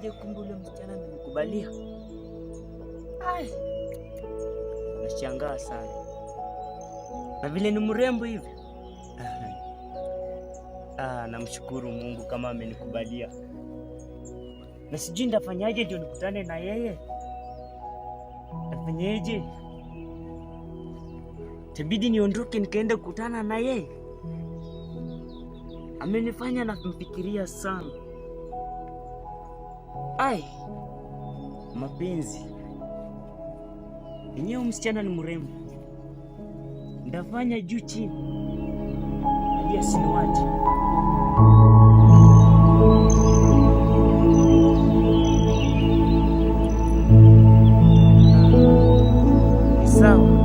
Aje, kumbe ule msichana amenikubalia. Ai, nashangaa sana, na vile ni mrembo hivi. Ah, namshukuru Mungu kama amenikubalia, na sijui nitafanyaje ndio nikutane na yeye. Nafanyeje? Itabidi niondoke nikaende kukutana na yeye. Amenifanya namfikiria sana. Ai, mapenzi yenyewe, msichana ni mrembo, ndafanya juu chini hadi asiniwache. Ni sawa.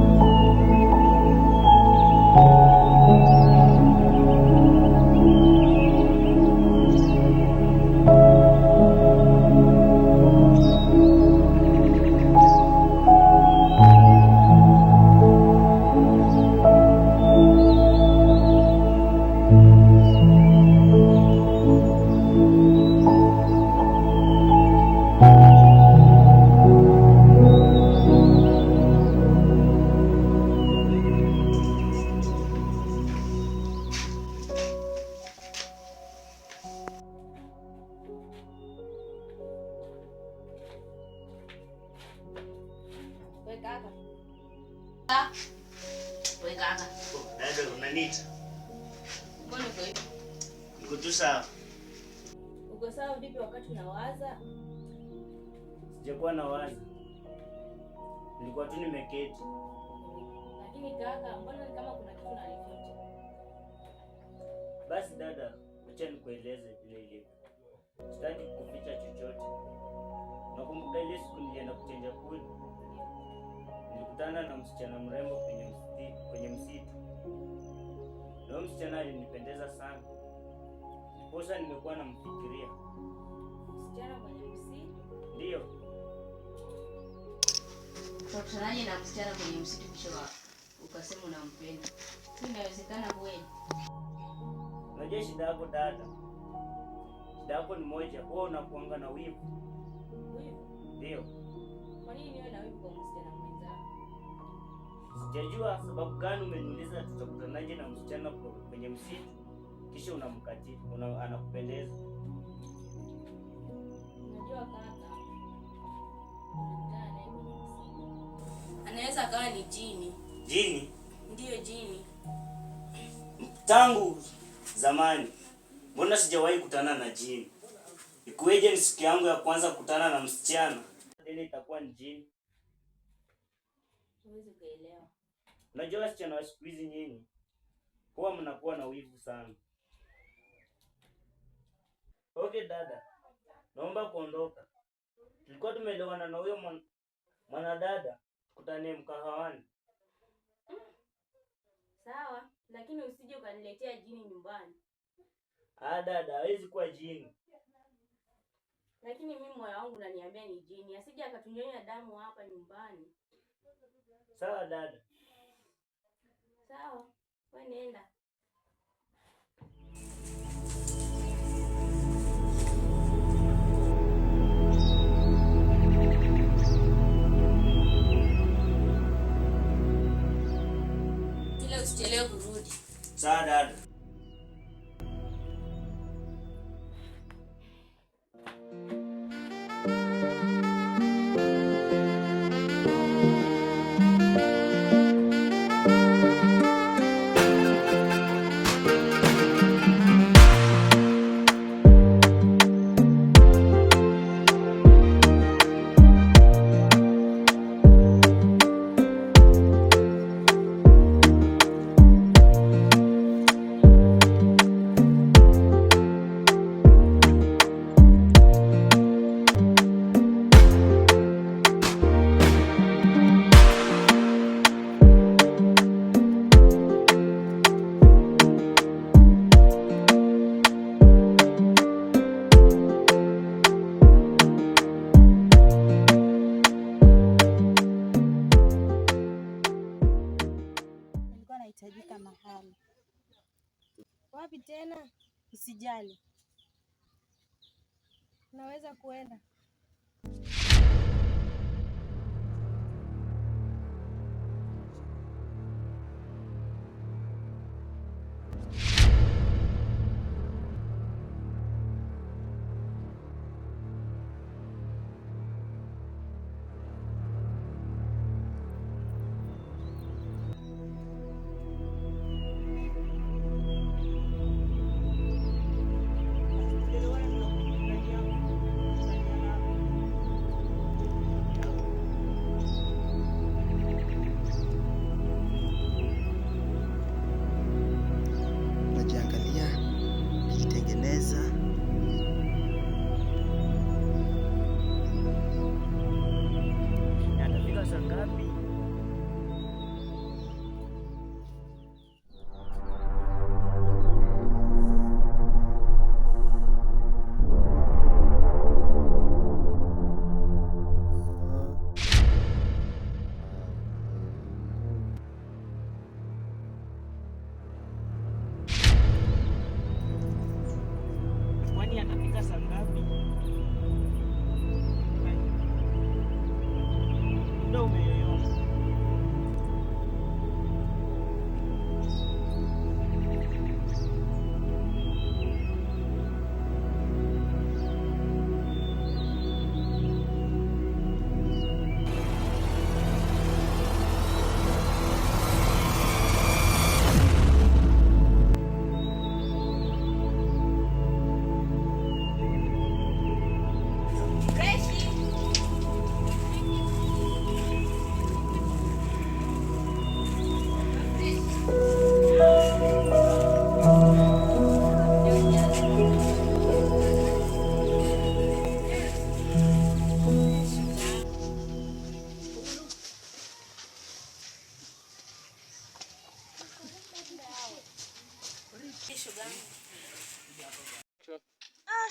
We kaka. We kaka. Dada, unaniita? Mbona uko hivi? Niko tu sawa. Uko sawa vipi wakati unawaza? Sijakuwa na waza, nilikuwa tu nimeketi. Lakini kaka, mbona ni kama kuna kitu unanificha? Basi dada, acha nikueleze vile ilivyo. Sitaki kuficha chochote. Nakumbuka ile siku nilienda kuchenja kuni, nilikutana na msichana mrembo kwenye msitu. Na huyo msichana alinipendeza sana, ndiposa nimekuwa namfikiria. Msichana kwenye msitu? Ndiyo. Utakutanaje na msichana kwenye msitu kisha ukasema unampenda? Hii inawezekana kweli? Unajua shida yako dada, shida yako ni moja, huwa unakuanga na wivu. Wivu? Ndiyo. Kwa nini niwe na wivu kwa msichana mwenzangu? Sijajua sababu gani umeniuliza tutakutanaje na msichana kwenye msitu kisha unamkatia anakupendeza. Unajua kaka, ulikutana naye kwenye msitu. Anaweza akawa ni jini. Jini? Ndiyo, jini. Tangu zamani mbona sijawahi kutana na jini? Ikuweje ni siku yangu ya kwanza kukutana na msichana tena itakuwa ni jini? Huwezi kuelewa. Unajua wasichana wa siku hizi nyinyi huwa mnakuwa na wivu sana. Okay dada, naomba kuondoka. Tulikuwa tumeelewana na huyo mwanadada tukutane mkahawani. Sawa, lakini usije ukaniletea jini nyumbani. Ah dada, hawezi kuwa jini. Lakini mimi moyo wangu unaniambia ni jini, asije akatunyonya damu hapa nyumbani. Sawa dada. Sawa, wewe nenda. Ila usichelewe kurudi. Sawa dada. Nilikuwa nahitajika mahali. Wapi tena? Usijali, naweza kuenda.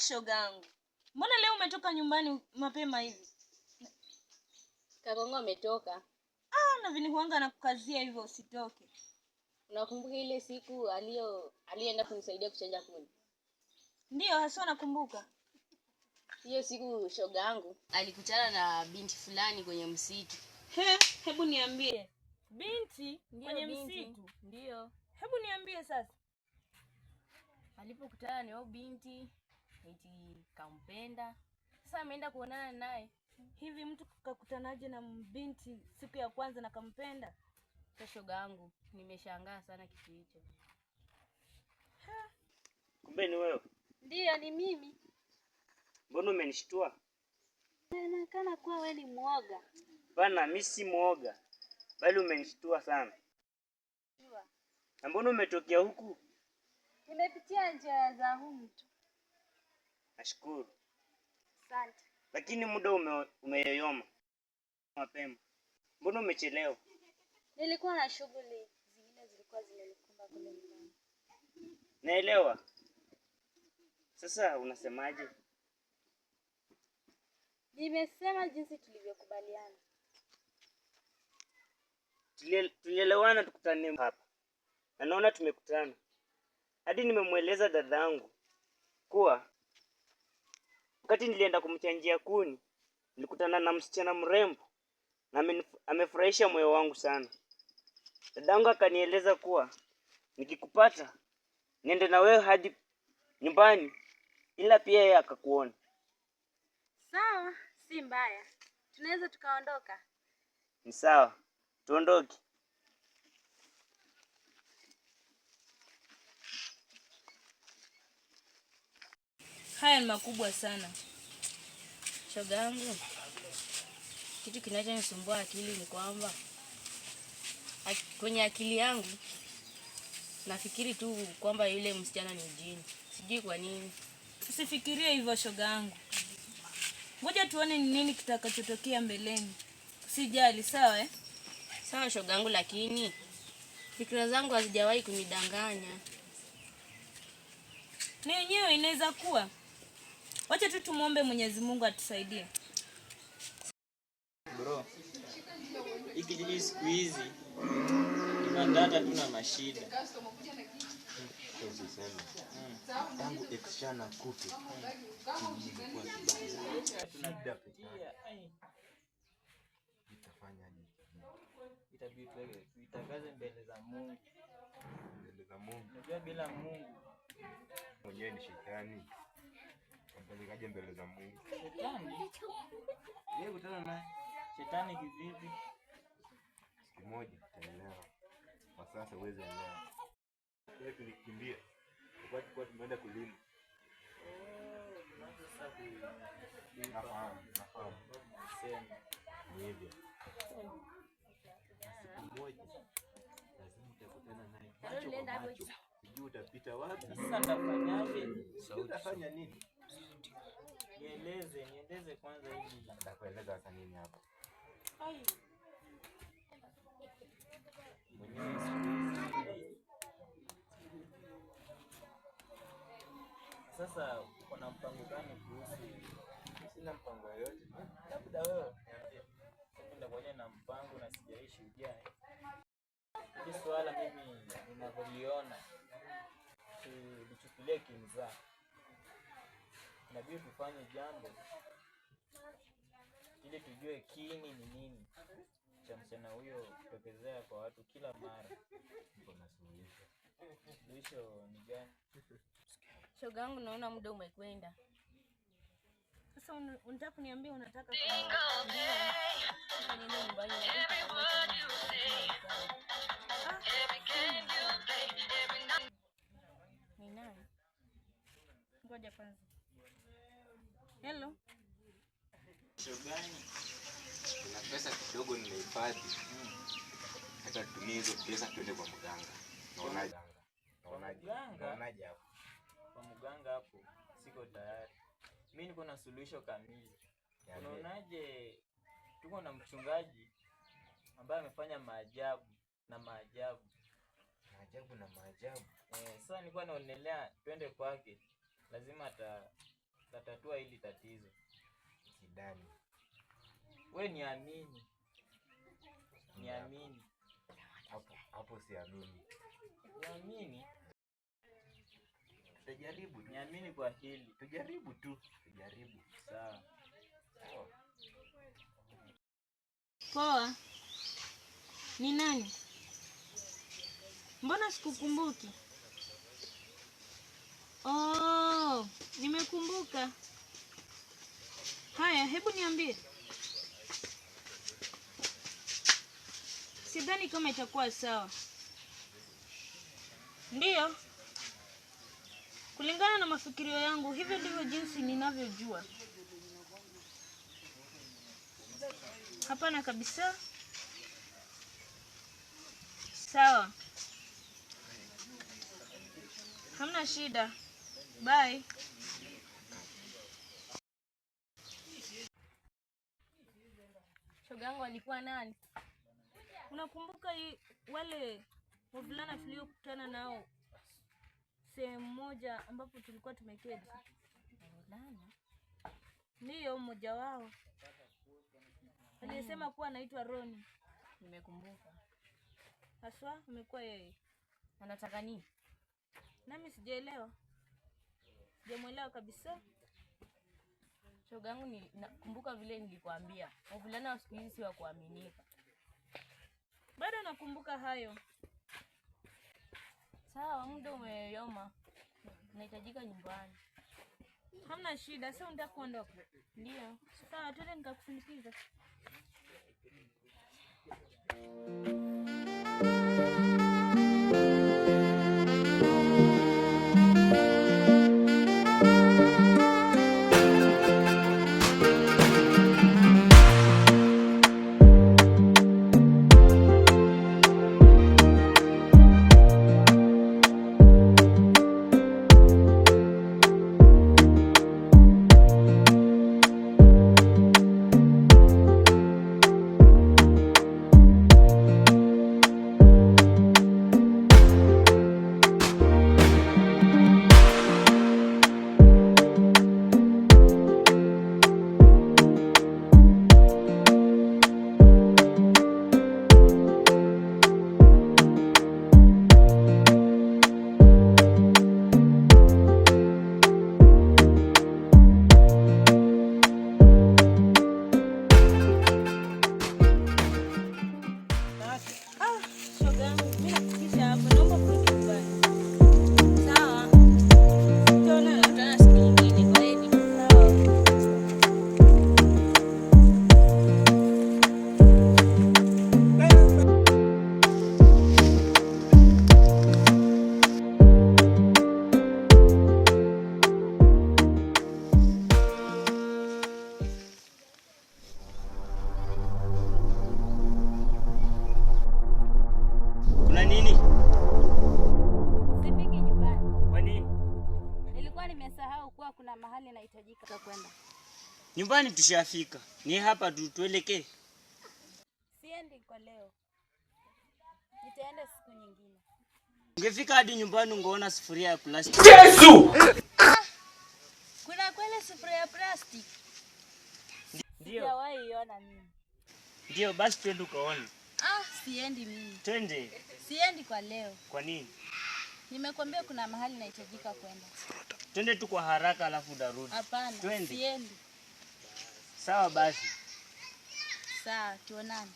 Shogangu, mbona leo umetoka nyumbani mapema hivi? Kakongo ametoka. Ah, na vinihuanga na kukazia hivyo usitoke. Unakumbuka ile siku alienda kunisaidia kuchanja kuni? Ndiyo, haswa nakumbuka. Hiyo siku shogangu alikutana na binti fulani kwenye msitu. Hebu niambie. Binti kwenye Binti. Msitu? Ndiyo. Hebu niambie sasa. Alipokutana na huyo binti eti kampenda. Sasa ameenda kuonana naye. Hivi mtu kakutanaje na binti siku ya kwanza na kampenda? Sasa shogangu, nimeshangaa sana kitu hicho. Kumbe ni wewe. Ndiyo, ni mimi. Mbona umenishtua? Inaonekana kuwa wewe ni mwoga. Bana, mimi si mwoga, bali umenishtua sana. Na mbona umetokea huku? Nimepitia njia za humu tu. Nashukuru. Asante. Lakini muda umeyoyoma mapema. Mbona umechelewa? Nilikuwa na shughuli zingine zilikuwa zimenikumba kule nyumbani. Naelewa. Sasa unasemaje? Nimesema jinsi tulivyokubaliana. Tulielewana tukutane hapa. Na naona tumekutana. Hadi nimemweleza dadangu kuwa wakati nilienda kumchanjia kuni, nilikutana na msichana mrembo na amefurahisha moyo wangu sana. Dadangu akanieleza kuwa nikikupata niende na wewe hadi nyumbani, ila pia yeye akakuona. Sawa, si mbaya. Tunaweza tukaondoka. Ni sawa, tuondoke. Haya ni makubwa sana. Shogangu, kitu kinachonisumbua akili ni kwamba kwenye akili yangu nafikiri tu kwamba yule msichana ni jini. Sijui kwa nini. Usifikirie hivyo shogangu. Ngoja tuone ni nini kitakachotokea mbeleni. Usijali, sawa eh? Sawa shogangu, lakini fikra zangu hazijawahi kunidanganya. Ni wenyewe inaweza kuwa. Wacha tu tumuombe Mwenyezi Mungu atusaidie. Bro, hiki kijiji siku hizi ni matata tu na mashida. Usiseme. Tangu ekshana kufe kijiji imekuwa kibaya. Shida peke yake. Itafanyaje? Itabidi tuitangaze mbele za Mungu. Mbele za Mungu. Unajua bila Mungu mwenyewe ni shetani. Ampelekaje mbele za Mungu? Shetani? Yeye kutana naye. Shetani kivipi? Siku moja utaelewa. Kwa sasa huwezi elewa. Wewe tulikimbia. Tulikuwa tumeenda kulima. Nafahamu. Ni hivyo. Na siku moja lazima utakutana naye macho kwa macho. Sijui utapita wapi. Sasa nitafanyaje? Sijui utafanya nini? Nieleze kwanza hivi. Nitakueleza sasa nini hapo. Mwenyewe siku hizi. Sasa uko na mpango gani kuhusu? Sina mpango yoyote. Labda wewe niambie. Mimi nitakuja na mpango na sijaishuhudia. Hili swala mimi ninavyoliona tulichukulie kimzaa. Inabidi tufanye jambo ili tujue kiini ni nini cha msichana huyo kutokezea kwa watu kila mara. Niko na suluhisho. Suluhisho ni gani? Shoga yangu, naona muda umekwenda. Sasa unataka kuniambia unataka Niende nyumbani. Ni nani? Ngoja kwanza. Hello. Shogani, Kuna pesa kidogo nimehifadhi. Nataka tutumie hizo pesa tuende kwa mganga. Naonaje? Naonaje hapo? Kwa mganga hapo siko tayari. Mimi niko na suluhisho kamili. Unaonaje tuko na mchungaji ambaye amefanya maajabu na maajabu. Maajabu na maajabu. Sasa nilikuwa naonelea twende kwake. Lazima Tutatatua hili tatizo. Sidhani. We niamini. Niamini. Hapo siamini. Niamini. Tutajaribu tu. Niamini kwa hili. Tujaribu tu. Tujaribu. Sawa. Sawa. Poa. Ni nani? Mbona sikukumbuki? Oh, nimekumbuka. Haya, hebu niambie. Sidhani kama itakuwa sawa. Ndiyo. Kulingana na mafikirio yangu, hivyo ndivyo jinsi ninavyojua. Hapana kabisa. Sawa. Hamna shida. Bye. Shoga yangu alikuwa nani? Unakumbuka wale wavulana tuliokutana nao sehemu moja ambapo tulikuwa tumeketi? Wavulana? Ndiyo, mmoja wao aliyesema kuwa anaitwa Roni. Nimekumbuka. Haswa amekuwa yeye. Anataka nini? Nami sijaelewa. Sijamuelewa kabisa. Shoga yangu, nakumbuka vile nilikwambia, wavulana wa siku hizi si wa kuaminika. Bado nakumbuka hayo. Sawa, muda umeyoma. Nahitajika nyumbani. Hamna shida, sasa unataka kuondoka? Ndio. Sawa, twende nikakusindikiza. Shoga yangu, mimi nakufikisha hapa, naomba kurudi nyumbani. Sawa. Tutaonana. Tutaonana siku nyingine. Kwaheri. Sawa. Kuna nini? Sifiki nyumbani. Kwa nini? Nilikuwa nimesahau kuwa kuna mahali nahitajika kwenda. Nyumbani tushafika. Ni hapa tu, tuelekee. Siendi kwa leo. Nitaenda siku nyingine. Ungefika hadi nyumbani ungeona sufuria ya plastiki. Kuna kweli sufuria ya plastiki? Ndio. Sijawahi iona mimi. Ndio, basi twende ukaone. Ah, siendi mimi. Twende. Siendi kwa leo. Kwa nini? Nimekuambia kuna mahali nahitajika kwenda. Twende tu kwa haraka alafu utarudi. Hapana, Twende. siendi. Sawa basi. Sawa, tuonane.